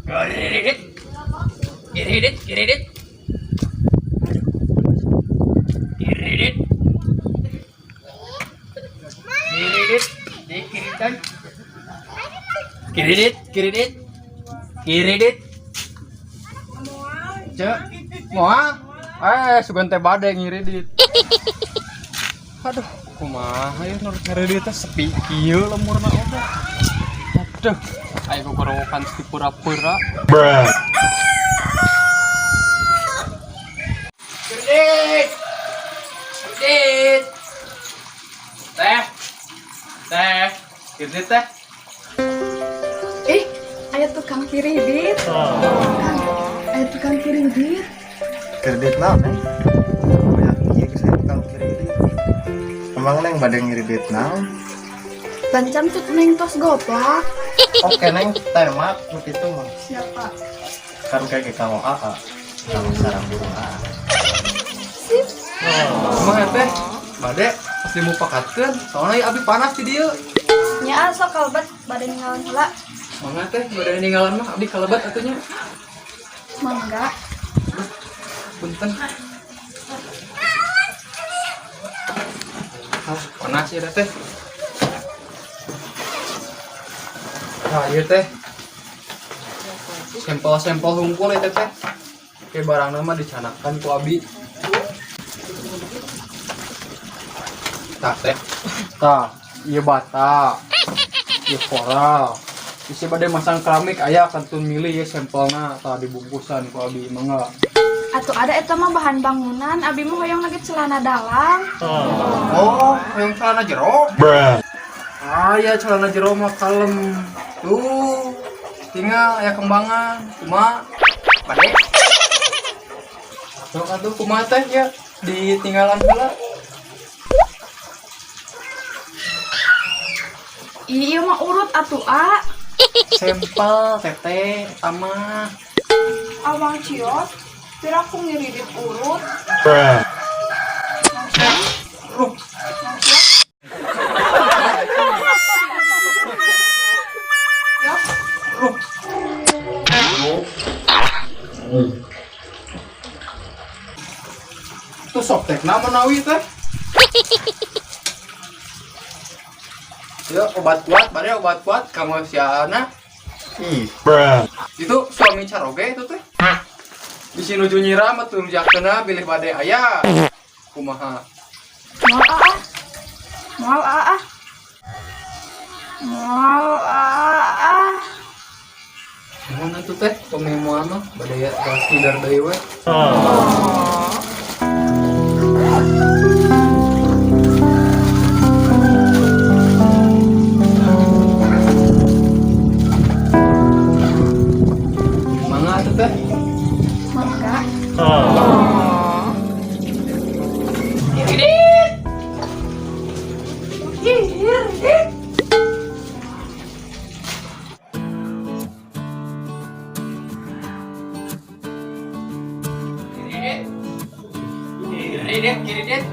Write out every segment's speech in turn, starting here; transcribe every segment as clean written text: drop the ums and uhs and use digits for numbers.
Kiridit. Kiridit, kiridit. Kiridit. Kiridit, dikiritan. Kiridit, kiridit. Kiridit. Cek, moal. Eh, sugan teh bade ngiridit. Aduh, kumaha ya nu ngiridit teh sepi kieu lemurna oge. Aduh, ayo gogorowokan si pura-pura. Bruh. Kiridit. Kiridit. Teh. Teh. Kiridit teh. Ih, aya tukang kiridit. Kang, aya tukang kiridit. Kredit naon, Neng? Banyak ieu geus aya tukang kredit. Emang Neng bade ngiridit naon? Bancam tut neng tos goplak. Oke Neng, tema nu kitu mah. Siapa? Kan kayak kanggo AA. Kanggo sarang burung AA. Sip. Kumaha teh? Bade pasti mupakatkeun, soalnya ieu abi panas di dieu. Nya sok kalebet bade ninggalan heula. Mangga teh, bade ninggalan mah abdi kalebet atuh nya. Mangga. Punten. Ah, panas ya teh. Nah, ieu teh. Sampel-sampel hungkul ya teh. Oke, barangna mah dicanakan ku abi. Tah teh. Tah, ieu bata. Ieu koral. Isi bade masang keramik aya kantun milih ya sampelna tah dibungkusan ku abi mangga. Atuh ada eta mah bahan bangunan, abi mah hoyong lagi celana dalam. Oh, yang celana jero. Bruh. Ah ya celana jero mah kalem. Tuh, tinggal ya kembangan. Kumaha? Bade. Tuh atuh kumaha teh ya ditinggalan heula. Iya mah urut atuh a. Sampel teteh eta mah. Awang ciot, pira aku ngiridit urut. Bruh. Ruh. Ya, Ruh. Tuh softtek menawi teh. Ya obat kuat, bade obat kuat kamu siana. Ih, Bruh. Itu suami caroge itu teh. Bisi nuju nyiram atuh rujakkeuna bilih bade aya. Kumaha? Moal ah ah. Moal ah ah. Moal ah ah. Nuhun atuh teh, pami moal mah bade ya tos tidar deui we. Mangga atuh teh. Mangga. Kiridit. Kiridit. Kiridit. Kiridit, kiridit.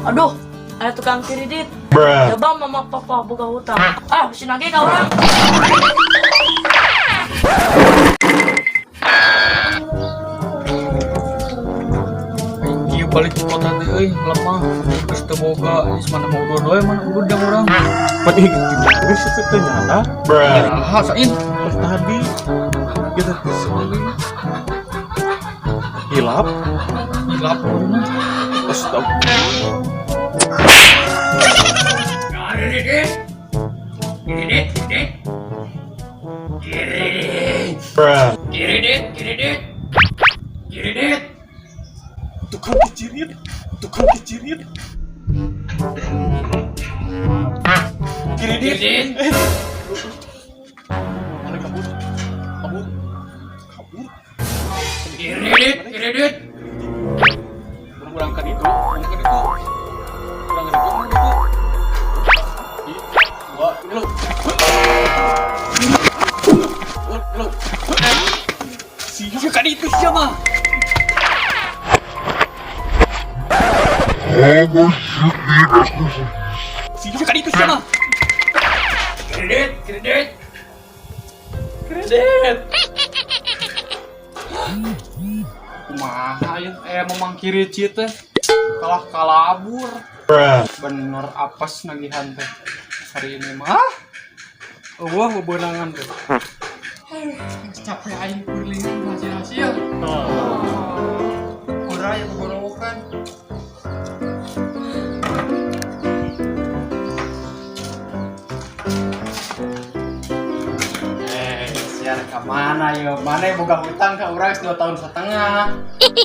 Aduh, ada tukang kredit. Bruh. Coba mama papa boga hutang. Ah, mesti nagih ka urang. Ieu balik ke kota teh euy, lemah. Geus teu boga, geus mana mau udud we, mana udud jang urang. Pan ih geus itu teh nyata. Bruh. Ah, sain. Pas tadi gitu hilap. Hilap urang. Astaga. Kiridit. Kiridit, kiridit. Kiridit. Bruh. Kiridit, kiridit. Kiridit. Tukang kicirit, tukang kicirit. Kiridit. Mana kabur? Kabur. Kabur. Kiridit, kiridit. Urang kan itu, urang kan itu. Urang kan itu, urang kan itu. Di, dua, tilu. Tilu. Sia kan itu siapa? Sia kan itu siapa? Kredit, kredit. Kredit. Kumaha ya, memang kiricit teh kalah kalabur. Bener apes nagihan teh hari ini mah. Wah, bebenangan teh. Aduh, capek aing kurilingan hasil-hasil. Kurang ya keborowokan. Eh, siar ke mana yo? Mana yang boga hutang ke urang 2,5 tahun.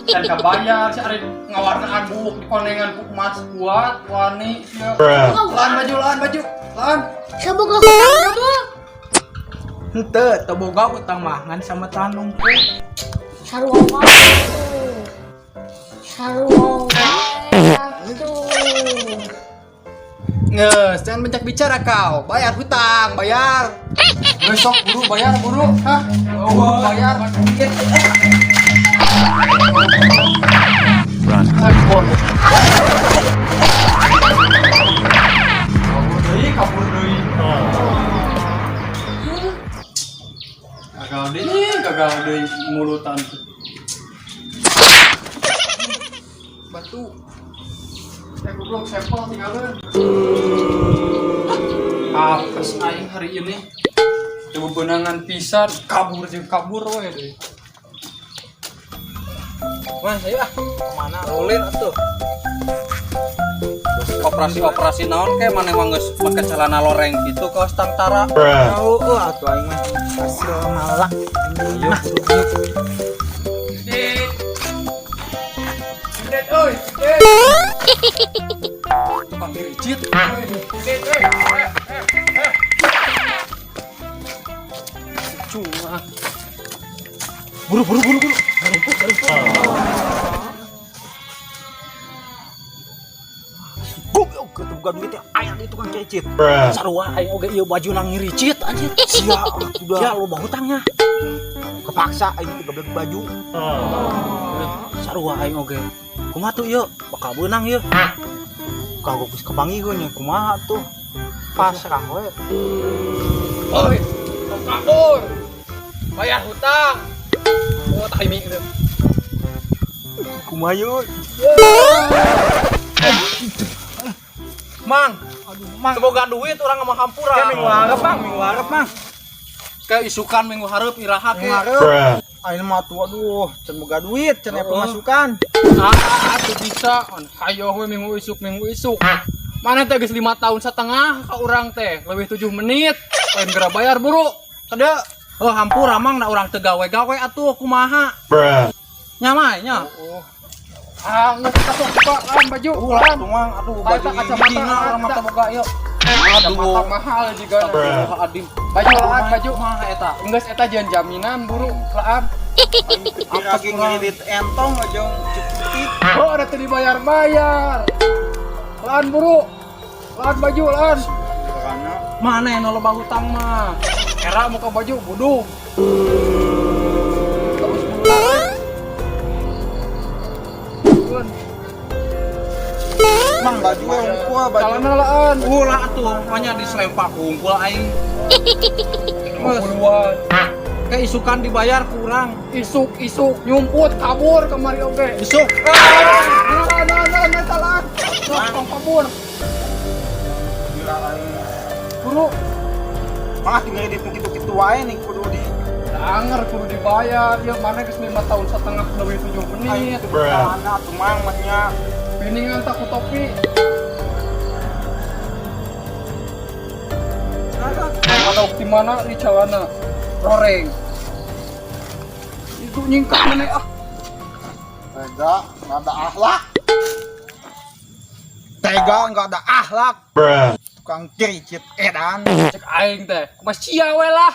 Dan kebayar si ari ngawarnaan buuk di konengan ku emas kuat wani sia. Lahan baju, lahan baju, lahan. Saboga hutang tuh. Henteu, teu boga utang mah ngan sama tanung ku. Sarua wae tuh. Sarua wae atuh. Nges, jangan banyak bicara kau. Bayar hutang, bayar. Besok buru bayar buru. Hah? Buru bayar. Kabur deui, kabur deui. Gagal deui, gagal deui mulutan. Batu. Eh goblok sampel tinggalin. Apes aing hari ini. Coba benangan pisan, kabur jeung kabur we deui. Mas, ayo ah. Kemana? Ulin atuh. Operasi-operasi naon ke maneh mah geus make celana loreng gitu kaos tantara. Heueuh atuh aing mah hasil malak. Nah, Dit. Dit euy, dit. Tukang diricit. Dit euy. Cuma. Buru buru buru buru. Goblok teu boga duit teh aya di tukang cecit. Sarua aing oge ieu baju nang ngiricit anjir. Sia atuh Ya loba hutangnya. Kepaksa aing teh goblok baju. Sarua aing oge. Kumaha tuh ieu? Bakal beunang ieu. Kagok geus kapanggih nya kumaha tuh. Pasrah we. Oi, tong kabur. Bayar hutang. Oh, timing itu. Kumaha yeuh? Mang, aduh mang, teu boga duit urang mah hampura. Ke minggu hareup, Mang, minggu hareup, Mang. Ke isukan minggu hareup iraha ke. Minggu hareup. Aing mah tuh aduh, can boga duit, can aya pemasukan. Ah, tuh bisa. Hayo we minggu isuk, minggu isuk. Mana teh geus 5,5 tahun ka urang teh, leuwih 7 menit. Lain geura bayar buru. Kada. Oh, hampura mang, da urang teu gawe-gawe atuh kumaha. Nya mah nya. Oh. Ah, geus kasok buka lahan baju. Ulah atuh mang, aduh baju kacamata hijina urang mah teu boga ieu. Kacamata mahal juga. Adim. Baju lahan baju. Kumaha eta? Geus eta jeung jaminan buru lahan. Apa ngirit entong aja cekitik. Oh, ada teu dibayar-bayar. Lahan buru. Lahan baju lahan. Mana yang loba hutang mah? Era muka baju bodoh. Terus buru. Mang baju hungkul baju. Celana laan. Ulah atuh, hanya diselempak hungkul aing. Puluhan. Ke isukan dibayar kurang. Isuk-isuk nyumput kabur kemari oge. Isuk. Ah, nah, nah, nah, salah. Tong kabur. Buru. Mang atuh ngirit nu kitu-kitu wae nih kudu di Anger kudu dibayar. Ya mana geus 5,5 tahun lebih 7 menit. Celana atuh mang mah nya. Piningan tak ku topi. Ada di mana di celana loreng. Itu nyingkah mana ah. Tega nggak ada akhlak. Tega nggak ada akhlak. Tukang kiricit edan. Cek aing teh. Kumaha sia we lah.